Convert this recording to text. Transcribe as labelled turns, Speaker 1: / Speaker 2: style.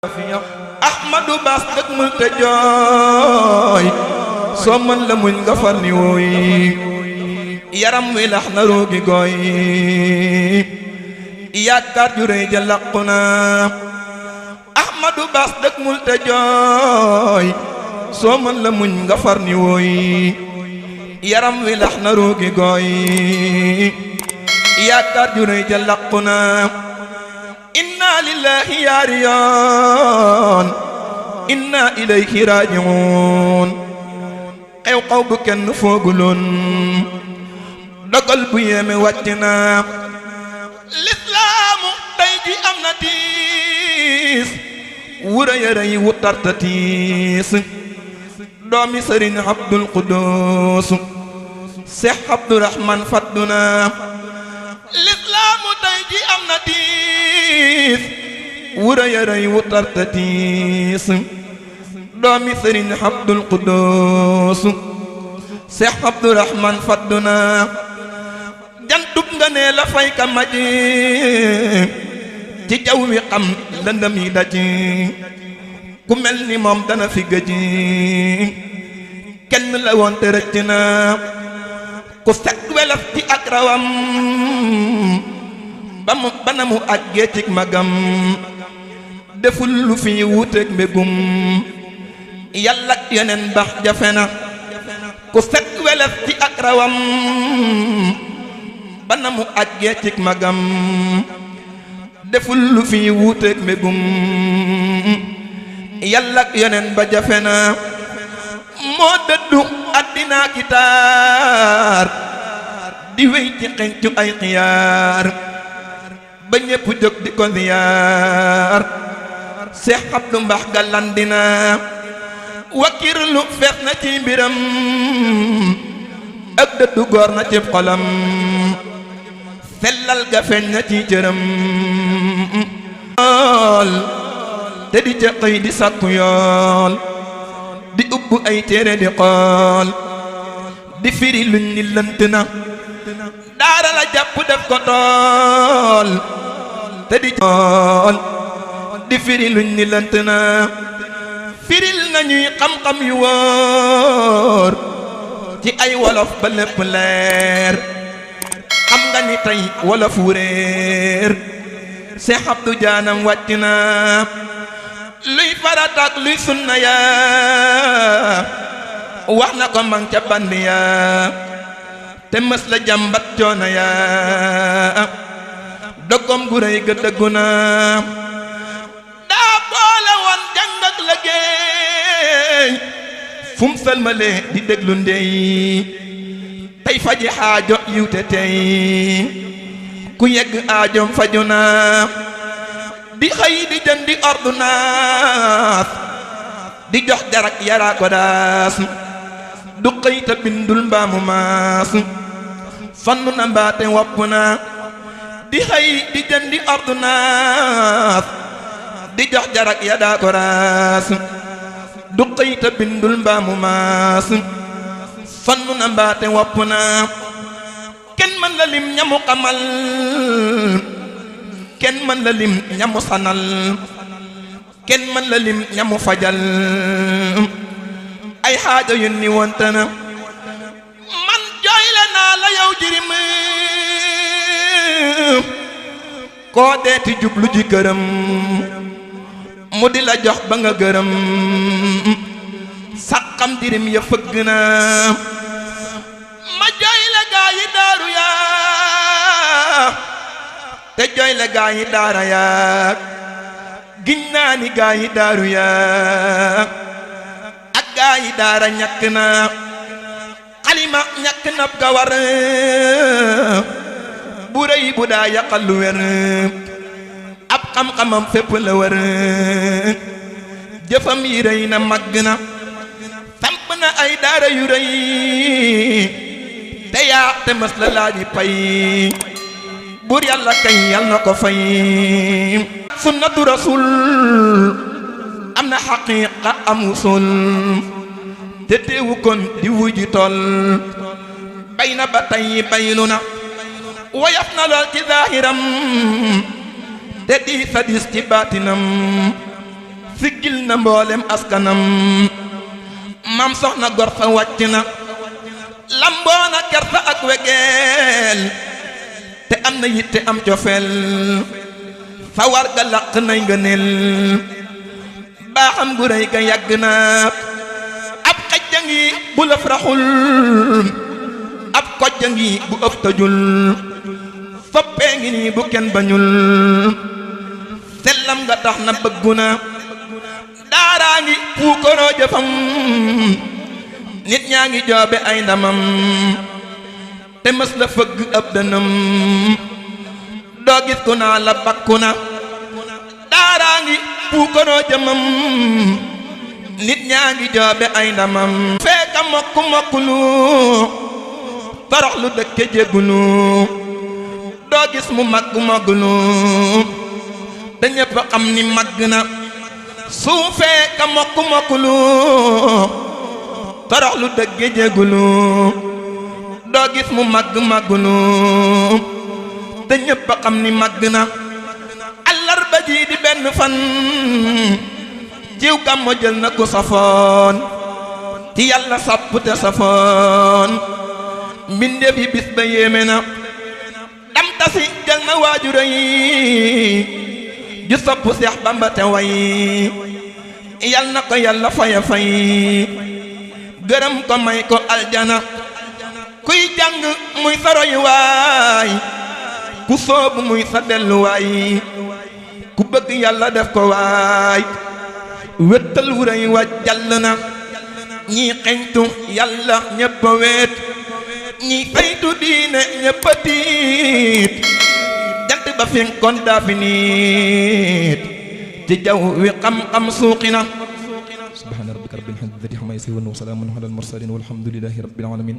Speaker 1: Ahmadu Baas dëkk mul te jooy soo mën la muñ nga far ni wooy yaram wi lax na roogi gooy yaakaar ju rëy ja làqu na Ahmadu Baas dëkk mul te jooy soo mën la muñ nga far ni wooy yaram wi lax na roogi gooy yaakaar ju rëy ja làqu na inna lillahi yaari yoon inna ilayhi raaji'uun xew-xew bu kenn fooguloon dogal bu yéeme wàcc na lislaamu tey ji am na tiis wura yëre yi wu tarta tiis doomi sëriñ Abdul Quddus Seex Abdurahmaan fadduna lislaamu tey ji am na tiis wura yaray wu tarta tiis doomi sëriñ Abdul Quddus Seex Abdurahmaan fadduna jantub nga ne la fay ka maji ci jaw wi xam lëndëm yi daji ku mel ni moom dana fi gëji kenn la woon te rëcc na ku set welaf ci ak rawam bana mu àggee ci magam deful lu fi wuuteeg mbégum yàlla ak yeneen bax jafe na ku set welaf ci ak rawam bana mu àggee ci magam deful lu fi wuuteeg mbégum yàlla ak yeneen ba jafe na moo dëddu àddina ki taar di wéy ci xencu ay xiyaar ba ñépp jóg di ko ziyaar Seex Abdu Mbax galandina wakirlu fees na ci mbiram ak dëddu góor na ci xolam sellal ga feeñ na ci cëram te di ca xëy di sàkku yool di ubbu ay téere di xool di firi luñ ni lënt na daara la jàpp def ko tool te di xool di firi luñ ni lënt na firil nañuy xam-xam yu wóor ci ay wolof ba lépp leer xam nga ni tey wolof wu réer Seex Abdu jaanam wàcc na luy farataak luy sunna yaa wax na ko mang ca band yaa te mës la jàmbat coono yaa doggom gu rëy ga dëggu na daa boole woon jàng ak liggéey fum sëlmalee di déglu ndey tey faji xaajo yiwte tey ku yegg aajoom faju na di xëy di jëndi ordonnance di jox jarak yaraa ko daas du xëy ta bindul mbaamu maas sonn na mbaate wopp na di xëy di jëndi ordonnance di jox jarak yaraa ko daas du xëy ta bindul mbaamu maas sonn na mbaate wopp na kenn mën la lim ñamu xamal kenn mën la lim ñamu sanal kenn mën la lim ñamu fajal ay xaajo yu ni wonte na man jooyle naa la yow jirim koo deeti jublu ji këram mu di la jox ba nga gërëm sàqam jirim ya fëgg na ma jooyle gaa yi daaru yaa te jooyle gaa yi daara yaa giñ naa ni gaa yi daaru yaa ak gaa yi daara ñàkk na xalima ñàkk na ga war bu rëy bu daa yàqal lu wér ab xam-xamam fépp la wër jëfam yi rëy na màgg na samp na ay daara yu rëy te yaa te mës la laaji pay buur yàlla kay yal na ko fay sunnatu rasul am na xaqiiqa am usul te teewu kon di wuji tol bay na ba tey baylu na woyof na lool ci zaahiram te di sa dis ci baatinam siggil na mboolem askanam maam soxna gor fa wàcc na lamboona kersa ak wegeel te am na yitte am cofeel fa war ga laq nay ngëneel baaxam gu rëy ga yàgg na ab xajja ngi bu lëf raxul ab kojja ngi bu ëf tëjul soppee ngi nii bu kenn bañul sellam nga tax na bëggu na daaraa ngi puukaroo jëfam nit ñaa ngi joobe ay ndamam te mës la fëgg ab dënam doo gis ku naa la bakku na daaraa ngi puukaroo jëmam nit ñaa ngi joobe ay ndamam feeka mokku mokkulu torox lu dëkke jéggulu doo gis mu màgg màggulu te ñépp xam ni màgg na suufee ka mokku mokkulu torox lu dëkke jéggulu doo gis mu màgg màggulu te ñépp xam ni màgg na àllarba ji di benn fan ciw gàmmu jël na ku safoon ci yàlla sàpp te safoon mbindeef yi bis ba yéeme na dam tasi jël na waajura yi ju sopp Seex Bamba te way yal na ko yàlla faya fay gërëm ko may ko aljana kuy jàng muy sa royuwaay ku soobu muy sa delluwaay ku bëgg yàlla def ko waay wéttal wu rëy wa jàll na ñii xeñtu yàlla ñépp a weet ñii saytu diine ñépp a tiit jant ba fenkoon daa fi niit ci jaww wi xam-xam suuqi na subhaana rabbika rabbil izzati ammaa yasifuun wa salaamun alal mursaliin walhamdulillaahi rabbil aalamiin